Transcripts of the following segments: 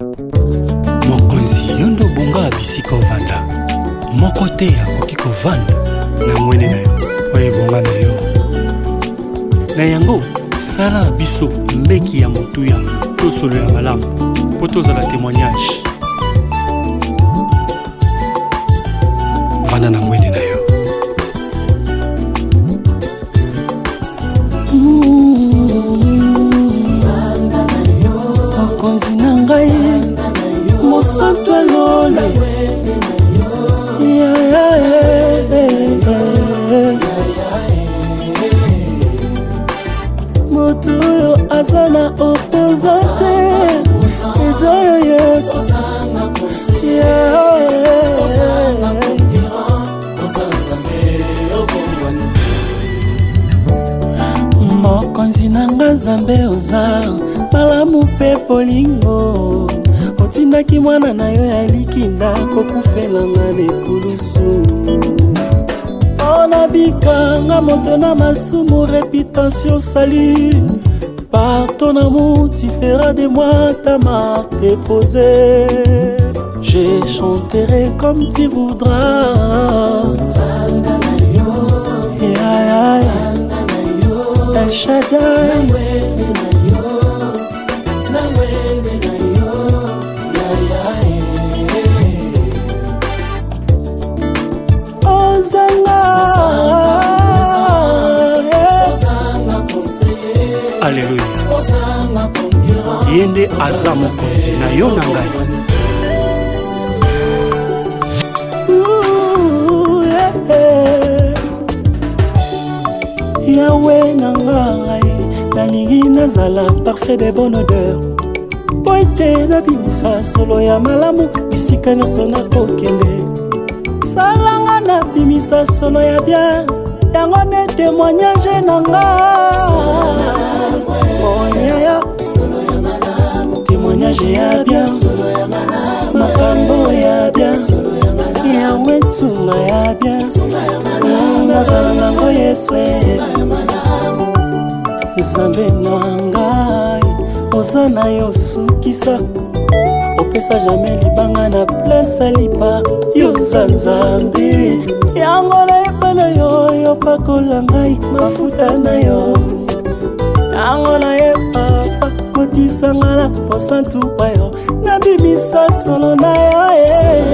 Mokonzi, yo nde obonga bisika ovanda, moko te akoki kovanda na ngwende na yo oyo ebonga na yo. Na yango, sala na biso mbeki ya motuya to solo ya malamu mpo tozala témoignage. Vanda na ngwende na yo. Mokonzi na ngai, mosantu ya lola, moto oyo aza na opoza te, eza yo Yesu. Mokonzi na nga, Nzambe, oza malamu mpe bolingo. Otindaki mwana na yo ya likinda kokufela nga na ekulusu mpo nabika, nga moto na masumu. Réputation sali par ton amour, tu feras de moi ta marque déposée. Je chanterai comme tu voudras. Yeah, yeah. El Shaddai. Ozanga. Aleluya, ye nde aza mokonzi na yo na ngai. Ooh, yeah. Yawe na ngai, nalingi nazala parfum de bonne odeur po ete nabimisa solo ya malamu bisika nyonso nakokende. Salanga nabimisa solo ya bien, yango nde témoignage na nga. Oh, yeah. Témoignage ya bien, makambo ya bien, yawe ntunga ya bien, nazala nango Yesu. Nzambe na ngai, oza na yo sukisa, opesa jamais libanga na place ya lipa. Yo oza Nzambe, yango nayeba na yo. Yo pakola ngai mafuta na yo, yango nayeba. Kotisanga na bosantu bwa yo, nabimisa solo na yo eh.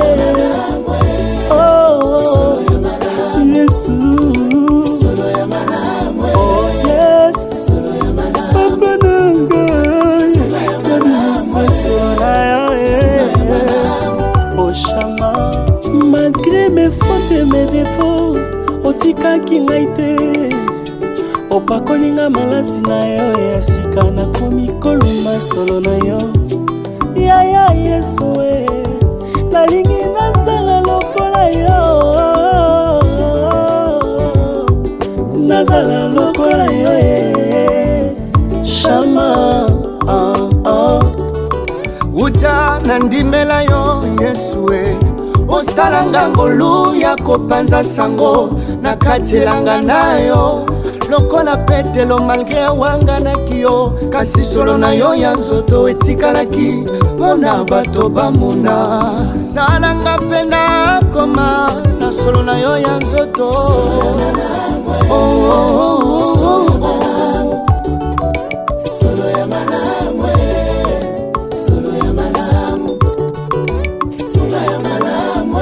Oh, Yesu, oh Yesu, papa na ngai, nabimisa solo na yo eh. Oshama, malgré mes fautes et mes défauts, otikaki ngai te. Opakoli nga malasi na yo ya sika, nakomi kolumba solo na yo. Yaya Yesu e, nalingi nazala lokola yo, nazala lokola yo e Shama, ah, ah. Uta na ndimela yo Yesu e, osalanga ngolu ya kopanza sango na kati elanga na yo. Lokola Petelo, malgré awanganaki yo, kasi solo na yo ya nzoto etikalaki mpo na bato bamona. Salanga mpe nakoma na solo na yo ya nzoto. Oh, oh, oh, oh, oh. Solo ya malamu, solo ya malamu, sunga ya malamu,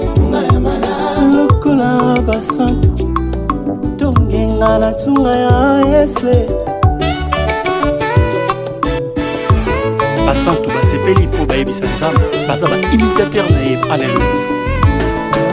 sunga ya malamu. Lokola basantu, tongenga na ntunga ya Yesu. Basantu basepeli mpo bayebisa Nzambe baza baimitateur na ye. Aleluya.